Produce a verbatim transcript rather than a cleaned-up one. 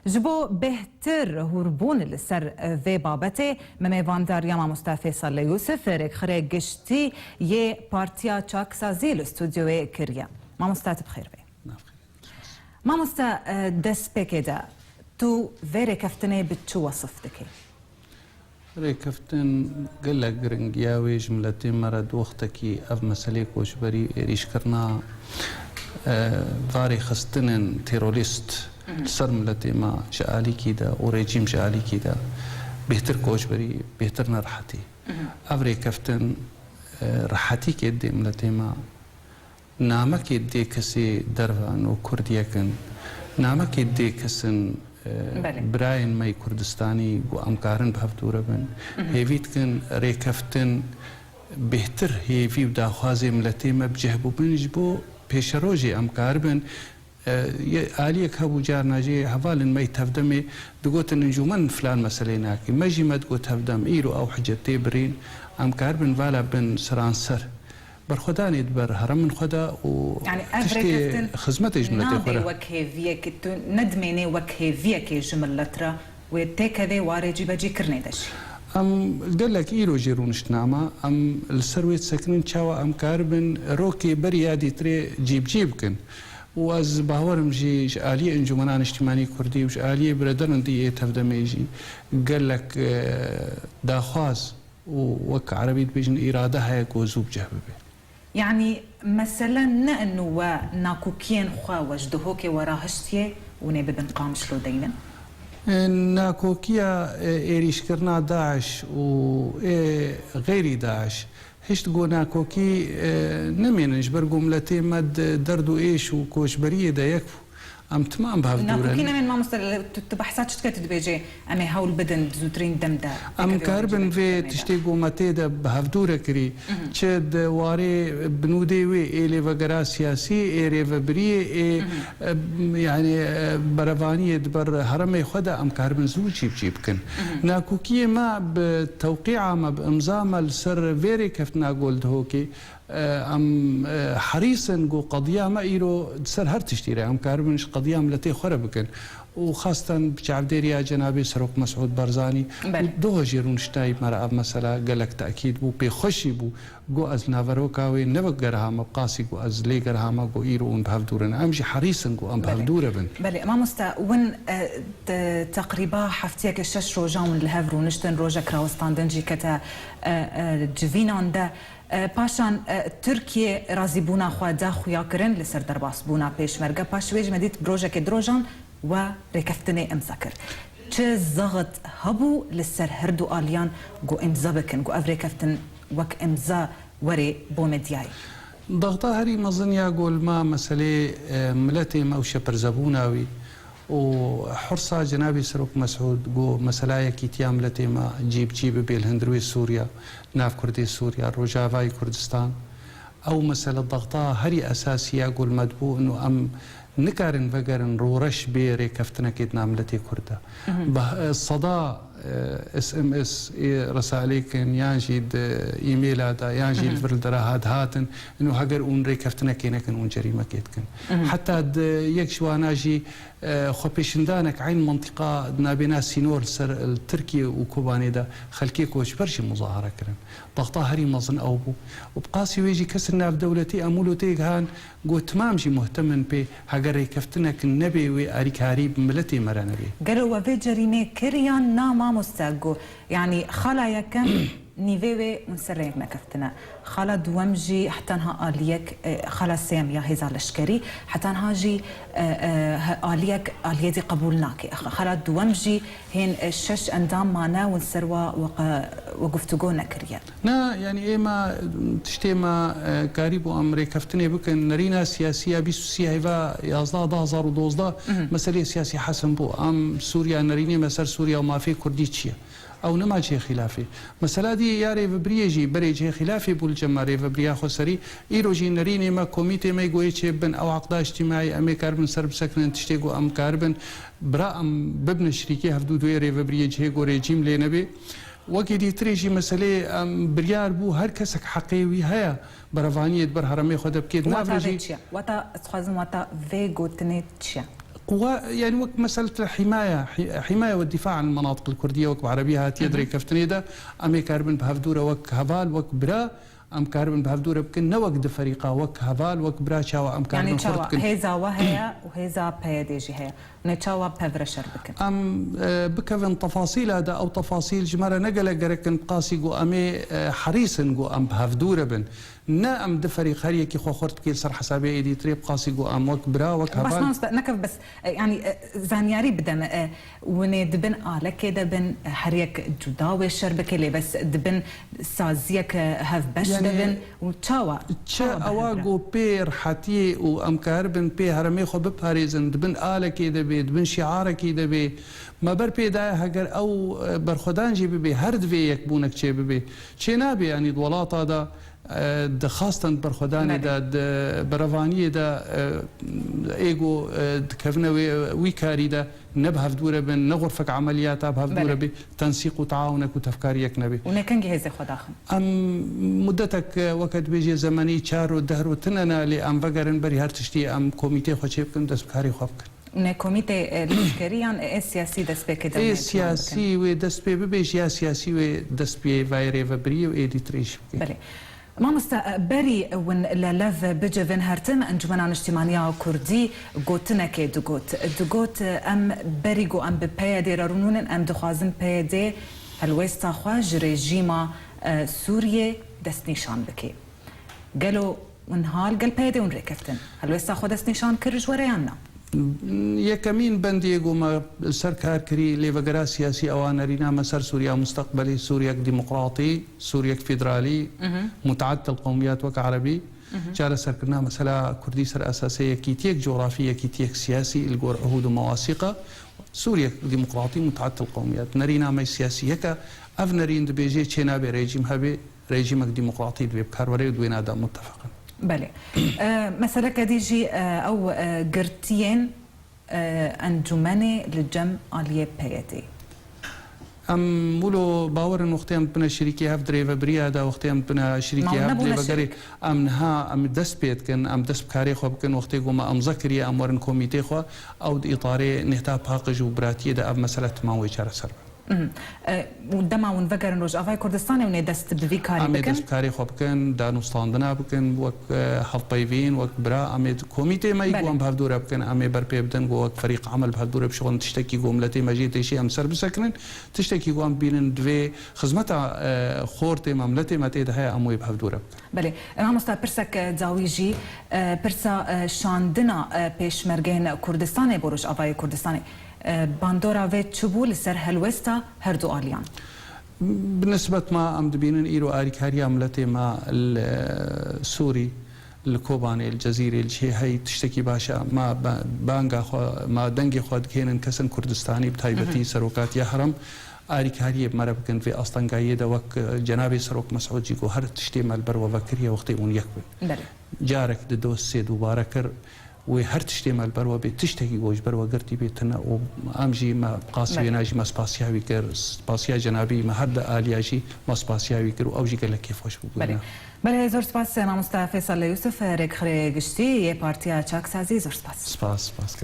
Ji bo bêhtir hûrbûn li ser vê babetê, me mêvandariya mamoste Fêsal Yûsif, rêkxirê giştî yê Partiya Çaksazî li stûdyoyê kiriye. Mamoste, tu bi xêr bê. Mamoste, e, destpêkê de tu vê rêkeftinê bi çi wesif dikî? Rêkeftin gelek giringiya wê ji miletê me re di wextekî ev meselê koçberî êrîşkirina, e, va rêxistinên terorîst li ser miletê me ji alîkî de û rejîm ji alîkî de bêhtir koçberî, bêhtir nerehetî. Ev rêkeftin, e, rehetîkê didê miletê me. Namekê dê kesê derve no Kurdiyek in. Namekê dê kesin, e, Belê. birayên me yê Kurdistanî ku em karin bi hev dûre bin. Hêvî dikin rêkeftin bêhtir hêvî û daxwazê miletê me bi cih bûbin ji bo pêşerojê em karibin. E, ye-, aliyek hebû carna jê hevalên me yê tevdemê digotin encûmen filan meselê nake. Me jî me digot tevdem, îro ew hicet tê birîn, em karibin vala bin siranser. Berxwedanê di ber herêmên xwe de û Yani ev tiştê rêkeftin xizmetê ji miletê xwe nabê re. wek hêviyek, tu nedimênê wek hêviyekê ji milet re wê têkevê warê cîbecîkirinê de jî. Em gelek îro jê rûniştina me, em li ser wê disekinin çawa em karibin rokê berî ya dîtirê cîbicî bikin. Û ez bawerim jî ji aliyê Encûmena Niştimanî Kurdî û ji aliyê biredarên dî yê tevdemê jî gelek, e, daxwaz û wek erebî dibêjin îrade heye ku zû bi cih bibe. Yanî mesele ne in we nakokiyên xwe we ji Duhokê we rahiştiye û nê bibin Qamişlo deynin? E, nakokiya, e, êrîşkirina DAIŞ û ê xeyrî DAIŞ hişt ku nakokî, e, nemênin ji ber ku miletê me di derd û êş û koçberiyê de yek bû. Em timam bi hev dûre Nakokî ne. nemên mamoste, tu, tu behsa çi dike, tu dibêjê em ê hewl bidin di zûtirîn dem de Em pêkevê karibin warê vê cîbecîkirinê de. tiştê ku me tê de bi hev dûre kirî, çi di warê binûdê wê ê lêvegera siyasî, ê rêvebiriyê, ê, e, yani, e, berevaniyê di ber herêmê xwe de em karibin zû cîbicî bikin. Nakokiyê me bi tewqîa me, bi imza me li ser vê rêkeftina Goldhokê, Em, e, herîs in ku qediya me îro di ser her tiştî re em karibin ji qediya miletê xwe re bikin. Û xasten bi çavdêriya cenabê Serok Mesûd Barzanî Belê. û doha jî rûniştayî me re ev mesela gelek tekîd bû, pêxweşî bû. Ku ez li naveroka wê ne wek gerha me bi qasî ku ez lê gerha me ku îro hûn bi hev dûr in. Em jî herîs in ku em bi hev Belê. dûre bin. Belê, mamoste, win, e, te-, teqrîba heftiyeke şeş rojan win li hev rûniştin, rojek rawestandin jî kete, e, e, civînan de. E, paşan, e, Tirkiye razîbûna xwe da xuyakirin li ser derbasbûna pêşmerge. Paş wê jî me dît bi rojekê du rojan we rêkeftinê imza kir. Çi zexit hebû li ser her du aliyan ku imza bikin, ku ev rêkeftin wek imza were bo medyayê? Dexta herî mezin ya ku li ma meselê, e, miletê me û şepirzebûna wî û hirsa cenabê Serok Mesûd ku mesela yekîtiya miletê me cî bi cî bibe li hundirê Sûriya, nav Kurdê Sûriya, Rojavayê Kurdistan. Ew mesele dexta herî esasî ya ku li me dibû, û em nikarin vegerin rûreş bê rêkeftinekê di nav miletê Kurd de. Bi, e, seda, e, S M S ê resalê kin, yan jî di e-maila de, yan jî li vir li dera hat hatin, û heger hûn rêkeftinekê nekin, hûn cerîmekê dikin. Heta di yek ji wana jî, e, xwepêşindanek eyn mentiqa di nabêna sînor li ser, li Tirkiye û Kobanê de xelkê koçber jî muzahara kirin. Dexta herî mezin ew bû. Û bi qasî wê jî kesên navdewletî em wilo tê gihan ku timam jî muhtem in pê, heger rêkeftinek nebê wê alîkarî bi miletê me re nebê. Gelo we vê cerîmê kir yan na mamoste ku, yanî xala yekem nîvê wê hûn ser rêk nekeftine. Xala duwem jî heta niha aliyek, e, xala sêyem ya hêza leşkerî, heta niha jî, e, e, he-, aliyek aliyê dî qebûl nake. Xala duwem jî hên, e, şeş endam mane hûn ser wa we qe-, we guftûgo nekiriye. Na, yanî êma tiştê me, e, karîbû em rêkeftinê bikin. Nerîna siyasî ya bîst û sê heyva yazdeh du hezar û dozdeh meselê siyasî hesin bû. Em Sûriya nerînê me ser Sûriya û mafê Kurdî çi ye? Ew nema cihê xîlafê. Mesela dî ya rêvebiriyê jî berê cihê xîlafê bû li cem me rêvebiriya xweserî. Îro jî nerînê me, komîtê me yê goyê çê bibin, ew aqda îctîmaî em ê karibin ser bisekinin, tiştê ku em karibin bira em bibine şirîkê hevdû di wê rêvebiriyê cihê ku rejîm lê nebê. Wekî dîtirê jî meseleyê em biryar bû her kesek heqê wî heye berevaniyê di ber herêmê xwe de bikê. Di nav Wata re vê jî çi ye? Wata, ez dixwazim wata vê gotinê çi ye? Quwa, yani wek meselete himaya, hi-, himaya ve difa an menatiq el kurdiye wek bi erebî hatiye di rêkeftinê de, em ê karibin bi hevdû re wek heval, wek bira, em karibin bi hevdû re bikin, ne wek di ferîqa, wek heval, wek bira çawa em karibin Yani xurt çawa bikin. Hêza we heye û hêza P Y D'ê jî heye. Hûn ê çawa bi hev re şer bikin? Em, e, bikevin tefasîla de, ew tefasîl ji me re ne gelek gerek in, bi qasî ku em ê, e, herîs in ku em bi hevdû re bin. Ne em di ferîq her yekî xwe xurt bike li ser hesabê êdî tirê, bi qasî ku em wek bira, wek Baş heval. Mamoste, nekev bes, e, yani, e, zanyarî bide me, e, hûn ê di bin alekê de bin, e, her yek cuda wê şer bike, lê bes di bin saziyek, e, hevbeş Yani de bin û çawa, çi çawa bi ewa hev re? Ku pê rehetiyê û em karibin pê heremê xwe biparêzin, di bin alekê de bê, di bin şiarekî de bê, me ber pê daye heger ew, e, berxwedan jî bibe, her divê yekbûnek çê bibe. Çê nabe, yani di welata de, e, di xastan berxwedanê Belê. de, di berevaniyê de, e, ê ku, e, dikevine wê, wî karî de ne bi hevdû re bin, ne xurfek emeliyata bi hevdû re Belê. bê, tensîq û teawunek û tevkariyek nebe. Û ne kengî hêzê xwe daxin? Em mudetek, e, weke dibêjê zemenî çar ro deh ro tine ne, lê em vegerin berî her tiştî em komîtê xwe çê bikin, dest bi karê xwe bikin. Û ne komîtê, e, leşkerî yan ê siyasî destpêkê de Ê hûn ê çiyan bikin? Siyasî wê dest pê bibe, ji ya siyasî wê dest pê vayê rêvebiriyê û êdî tirêj bike. Belê. Mamoste, berî win li lev bicivin hertim Encûmena Niştîmaniya Kurdî gotinekê digot. Digot, em berî ku em bi P Y D'ê re rûnûnin, em dixwazin P Y D helwêsta xwe ji rejîma, e, Sûriyê destnîşan bike. Gelo win hal gel P Y D'ê hûn rêkeftin? Helwêsta xwe destnîşan kir ji we re yan na? Yekemîn bendiyê ku me li ser kar kirî, lêvegera siyasî ewa nerîna me ser Sûriya musteqbelî, Sûriyek demokratî, Sûriyek federalî, Mhm. muteaddid el qewmiyat wek erebî, Mhm. çareserkirina mesela kurdî ser esasê yekîtiyek cografî, yekîtiyek siyasî li gor uhûd û mewasîqa, Sûriyek demokratî, muteaddid el qewmiyat. Nerîna me siyasî yek e. Ev nerîn dibêje çê nabe rejîm hebe, rejîmek demokratî divê bi kar were û di wêna de muttefeq in. Belê. E, meseleke dî jî, e, ew, e, girtiyên, e, encûmenê li cem aliyê P Y D'ê. Em wilo bawer in wextê em dibine şirîkê hev di rêvebiriya de, wextê em dibine şirîkê Ma hev di nebûne rêvegerê, şirîk? Em niha em dest pê dikin, em dest bi karê xwe bikin, wextê ku me emze kiriye, em werin komîtê xwe, ew di îtarê nêhta paqij û biratiyê de ev mesele timan wê çareser be. Mhm. E, û dema hûn vegerin Rojavayê Kurdistanê, hûn ê dest bi vî karî Em ê bikin? dest bi karê xwe bikin, danûstandina bikin, wek, e, hevpeyvîn, wek bira, em ê komîtê me yî ku Belê. em bi hevdû re bikin, em ê berpê bidin, ku wek ferîq emel bi hevdû re bişixulin, tiştekî ku miletê me jê têşî em ser bisekinin, tiştekî ku em bînin divê xizmeta, e, xortê me, miletê me tê de heye, em wê bi hevdû re bikin. Belê. E, mamosta, pirsek, e, dawî jî, e, pirsa, e, şandina, e, pêşmergeyên Kurdistanê bo Rojavayê Kurdistanê. E, bandora vê çi bû li ser helwesta her du aliyan? Bi nisbet me em dibînin îro alîkariya miletê me li Sûrî, li Kobanê, li Cezîrê, li cihê hey tiştekî baş e. Me ba-, banga xwe, me dengê xwe dikênin kesên Kurdistanî, bi taybetî Mhm. serokatiya herem, alîkariyê bi me re bikin vê astengayiyê de wek, e, cenabê Serok Mesûd jî got her tiştê me li ber we vekiriye wextê hûn yek bin. Belê. Carek di dosê dubare kir, wê her tiştê me li ber we bê, tiştekî ku ji ber we girtî bê tune û em jî me qasî Belê. wêna jî me spasiya wî kir, spasiya cenabî me her di aliya jî me spasiya wî kir û ew jî gelek kêfxweş bû Belê. bûyî ne. Belê, zor spas, Mamosta Feysal Yusuf, rêkxirê giştî yê Partiya Çaksazî, zor spas. Spas, spas.